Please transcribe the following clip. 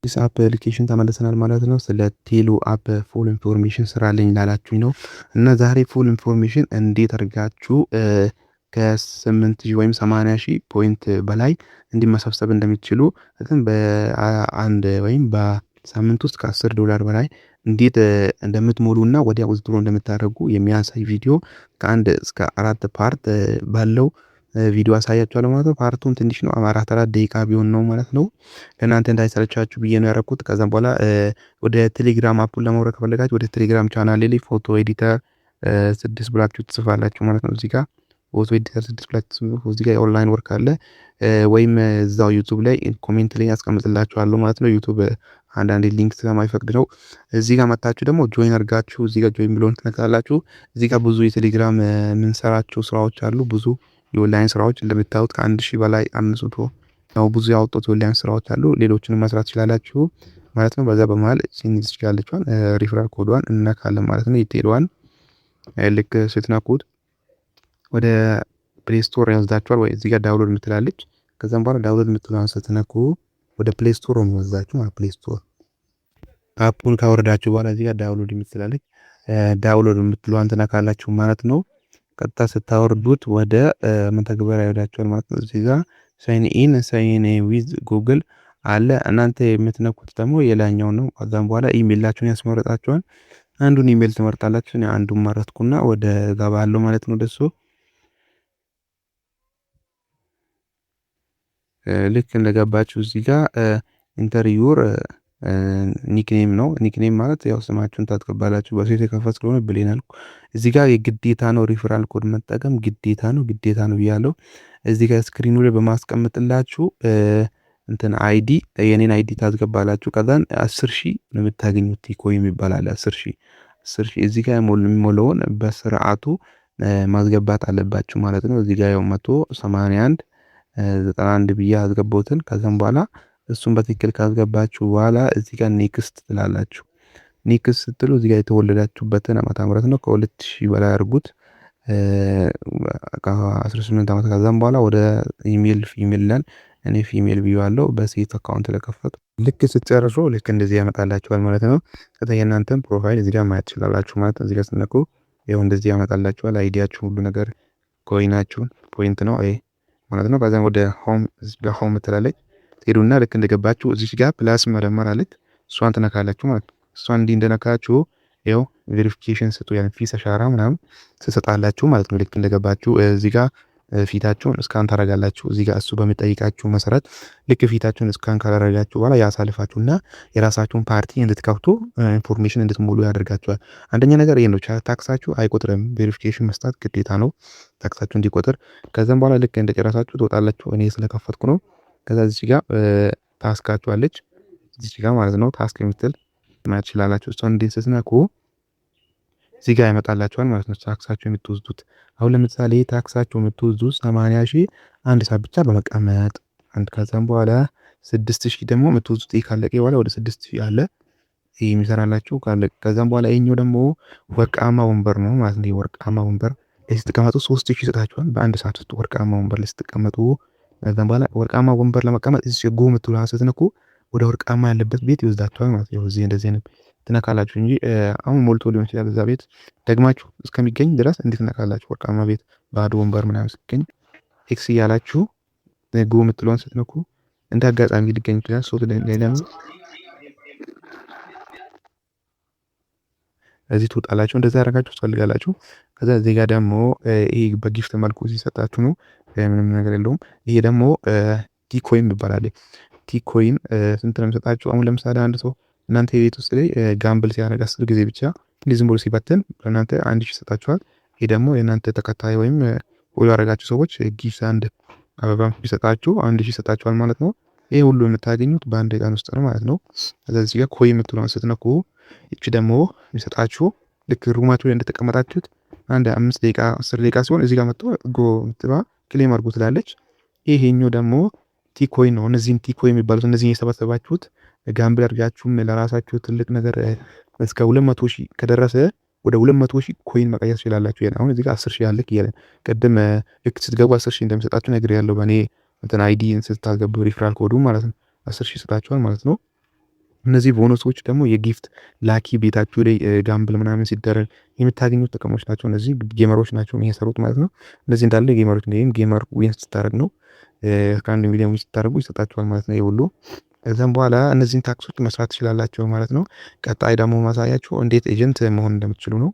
አዲስ application ተመልሰናል ማለት ነው። ስለ ቴሉ app full information ስራልኝ ላላችሁኝ ነው እና ዛሬ full information እንዴት አድርጋችሁ ከ8,000 ወይም 80,000 point በላይ እንዲመሰብሰብ እንደሚችሉ በአንድ ወይም በሳምንት ውስጥ ከ10 ዶላር በላይ እንዴት እንደምትሞሉ እና ወዲያ withdraw እንደምታደርጉ የሚያሳይ ቪዲዮ ከአንድ እስከ አራት part ባለው ቪዲዮ አሳያችኋለሁ ማለት ነው። Part ኡም ትንሽ ነው፣ 4 4 ደቂቃ ቢሆን ነው ማለት ነው። ለእናንተ እንዳይሰለቻችሁ ብዬ ነው ያደረኩት። ከዛም በኋላ ወደ ቴሌግራም app ኡን ለማውረድ ከፈለጋችሁ ወደ ቴሌግራም ቻናል ላይ ፎቶ editor 6 ብላችሁ ትጽፋላችሁ ማለት ነው። እዚህ ጋር ፎቶ editor 6 ብላችሁ ትጽፉ። እዚህ ጋር የ online work አለ ወይም እዛው ዩቱብ ላይ comment ላይ ያስቀምጥላችኋለሁ ማለት ነው። ዩቱብ አንዳንዴ link ስለማይፈቅድ ነው። እዚህ ጋር መታችሁ ደግሞ join አድርጋችሁ እዚህ ጋር join ብሎን ትነካላችሁ። እዚህ ጋር ብዙ የቴሌግራም የምንሰራቸው ስራዎች አሉ። ብዙ የኦንላይን ስራዎች እንደምታዩት ከ1,000 በላይ 500 ነው ብዙ ያወጡት የኦንላይን ስራዎች አሉ። ሌሎችንም መስራት ትችላላችሁ ማለት ነው። በዛ በመሀል ሲኒዝ ትችላለችዋን referral code ዷን እነካለን ማለት ነው። የቴሏን ልክ ስትነኩት ወደ Play Store ያወስዳችኋል ወይ እዚህ ጋር download የምትላለች። ከዛም በኋላ download የምትለዋን ስትነኩ ወደ Play Store ነው የሚወስዳችሁ ማለት። Play Store app ኡን ካወረዳችሁ በኋላ እዚህ ጋር download የምትላለች download የምትለዋን ትነካላችሁ ማለት ነው። ቀጥታ ስታወርዱት ወደ መተግበሪያ ይወስዳችኋል ማለት ነው። እዚህ ጋር sign in፣ sign with Google አለ። እናንተ የምትነኩት ደግሞ የላይኛው ነው። ከዛም በኋላ ኢሜይላችሁን ያስመረጣችኋል። አንዱን ኢሜይል ትመርጣላችሁ። እኔ አንዱን መረጥኩና ወደ ገባለሁ ማለት ነው። ደሱ ልክ እንደገባችሁ እዚህ ጋር enter your nickname ነው። Nickname ማለት ያው ስማችሁን ታስገባላችሁ። በሴት የከፈት ስለሆነ ብሌን አልኩ። እዚህ ጋር የግዴታ ነው referral code መጠቀም ግዴታ ነው፣ ግዴታ ነው ብያለሁ። እዚህ ጋር screen ኑ ላይ በማስቀምጥላችሁ እንትን ID የኔን ID ታስገባላችሁ። ከዛን 10,000 ነው የምታገኙት። ቲኮ የሚባል አለ። 10,000፣ 10,000 እዚህ ጋር የሚሞላውን በስርዓቱ ማስገባት አለባችሁ ማለት ነው። እዚህ ጋር ያው 181 91 ብዬ አስገባሁትን። ከዛም በኋላ እሱን በትክክል ካስገባችሁ በኋላ እዚህ ጋር next ትላላችሁ። Next ስትሉ እዚህ ጋር የተወለዳችሁበትን ዓመተ ምህረት ነው። ከ2000 በላይ አድርጉት። ከ18 ዓመት። ከዛም በኋላ ወደ email female ይላል። እኔ female ብዬዋለሁ በሴት account ለከፈቱ። ልክ ስትጨርሱ ልክ እንደዚህ ያመጣላችኋል ማለት ነው። ከዛ የእናንተን profile እዚህ ጋር ማየት ትችላላችሁ ማለት ነው። እዚህ ጋር ስትነኩ ይኸው እንደዚህ ያመጣላችኋል። ID ያችሁ፣ ሁሉ ነገር፣ coin ኣችሁን point ነው ይሄ ማለት ነው። ከዛም ወደ home፣ እዚህ ጋር home ትላለች፣ ትሄዱና ልክ እንደገባችሁ እዚህ ጋር plus መደመር አለች፣ እሷን ትነካላችሁ ማለት ነው። እሷን እንዲህ እንደነካችሁ ይኸው verification ስጡ፣ ያን ፊት አሻራ ምናምን ትሰጣላችሁ ማለት ነው። ልክ እንደገባችሁ እዚህ ጋር ፊታችሁን scan ታደርጋላችሁ። እዚህ ጋር እሱ በሚጠይቃችሁ መሰረት ልክ ፊታችሁን scan ካደረጋችሁ በኋላ ያሳልፋችሁና የራሳችሁን ፓርቲ እንድትከፍቱ information እንድትሞሉ ያደርጋችኋል። አንደኛ ነገር ይሄ ነው። Task ኣችሁ አይቆጥርም። Verification መስጠት ግዴታ ነው task ኣችሁ እንዲቆጥር። ከዛም በኋላ ልክ እንደጨረሳችሁ ትወጣላችሁ። እኔ ስለከፈትኩ ነው። ከዛ እዚህ ጋር task ኣችሁ አለች እዚህ ጋር ማለት ነው። Task የምትል ማየት ትችላላችሁ። እሷን እንዴት ስትነኩ እዚህ ጋር ያመጣላችኋል ማለት ነው። Task ኣችሁ የምትወስዱት አሁን ለምሳሌ task ኣችሁ የምትወስዱት 80,000 አንድ ሰዓት ብቻ በመቀመጥ አንድ፣ ከዛም በኋላ 6,000 ደግሞ የምትወስዱት ይሄ ካለቀ በኋላ ወደ 6,000 አለ ይሄ የሚሰራላችሁ ካለቀ። ከዛም በኋላ ይሄኛው ደግሞ ወርቃማ ወንበር ነው ማለት ነው። ወርቃማ ወንበር ላይ ስትቀመጡ 3,000 ይሰጣችኋል በአንድ ሰዓት ውስጥ ወርቃማ ወንበር ላይ ስትቀመጡ። ከዛም በኋላ ወርቃማ ወንበር ለመቀመጥ እዚህ go የምትለዋን ስትነኩ ወደ ወርቃማ ያለበት ቤት ይወስዳችኋል ማለት ነው። እዚህ እንደዚህ አይነት ትነካላችሁ እንጂ አሁን ሞልቶ ሊሆን ይችላል። እዛ ቤት ደግማችሁ እስከሚገኝ ድረስ እንዴት ትነካላችሁ? ወርቃማ ቤት ባዶ ወንበር ምናምን ሲገኝ X እያላችሁ go የምትለዋን ስትነኩ እንደ አጋጣሚ ሊገኝ ይችላል። ሶ ሌላ እዚህ ትወጣላችሁ። እንደዛ ያደረጋችሁ ትፈልጋላችሁ። ከዛ እዚህ ጋር ደግሞ ይሄ በ gift መልኩ ሲሰጣችሁ ነው። ምንም ነገር የለውም። ይሄ ደግሞ T coin ይባላል። T coin ስንት ነው የሚሰጣችሁ? አሁን ለምሳሌ አንድ ሰው እናንተ የቤት ውስጥ ላይ gamble ሲያደርግ 10 ጊዜ ብቻ እንዲህ ዝም ብሎ ሲበትን ለእናንተ 1,000 ይሰጣችኋል። ይሄ ደግሞ የእናንተ ተከታይ ወይም follow ያደረጋችሁ ሰዎች gift አንድ አበባ ቢሰጣችሁ 1,000 ይሰጣችኋል ማለት ነው። ይሄ ሁሉ የምታገኙት በአንድ ቀን ውስጥ ነው ማለት ነው። ከዛ እዚህ ጋር coin የምትለዋን ስትነኩ ይቺ ደግሞ የሚሰጣችሁ ልክ room ኣችሁ ላይ እንደተቀመጣችሁት አንድ 5 ደቂቃ 10 ደቂቃ ሲሆን እዚህ ጋር መጥቶ go የምትለዋ claim አድርጉ ትላለች። ይሄኛው ደግሞ T coin ነው። እነዚህን T coin የሚባሉት እነዚህን የሰበሰባችሁት gamble አድርጋችሁም ለራሳችሁ ትልቅ ነገር እስከ 200,000 ከደረሰ ወደ 200,000 coin መቀየር ትችላላችሁ። አሁን እዚህ ጋር 10,000 ያለክ እያለ ቅድም ልክ ስትገቡ 10,000 እንደሚሰጣችሁ ነግሬያለሁ። በእኔ እንትን ID ስታስገቡ referral code ኡ ማለት ነው 10,000 ይሰጣችኋል ማለት ነው። እነዚህ ቦነሶች ደግሞ የ gift lucky ቤታችሁ ላይ gamble ምናምን ሲደረግ የምታገኙት ጥቅሞች ናቸው። እነዚህ gamer ኦች ናቸው የሚሰሩት ማለት ነው። እነዚህ እንዳለ gamer ኦች ወይም gamer win ስታደርግ ነው፣ ከ1 ሚሊዮን win ስታደርጉ ይሰጣችኋል ማለት ነው። ይሁሉ ከዛም በኋላ እነዚህን task ኦች መስራት ትችላላችሁ ማለት ነው። ቀጣይ ደግሞ ማሳያችሁ እንዴት agent መሆን እንደምትችሉ ነው።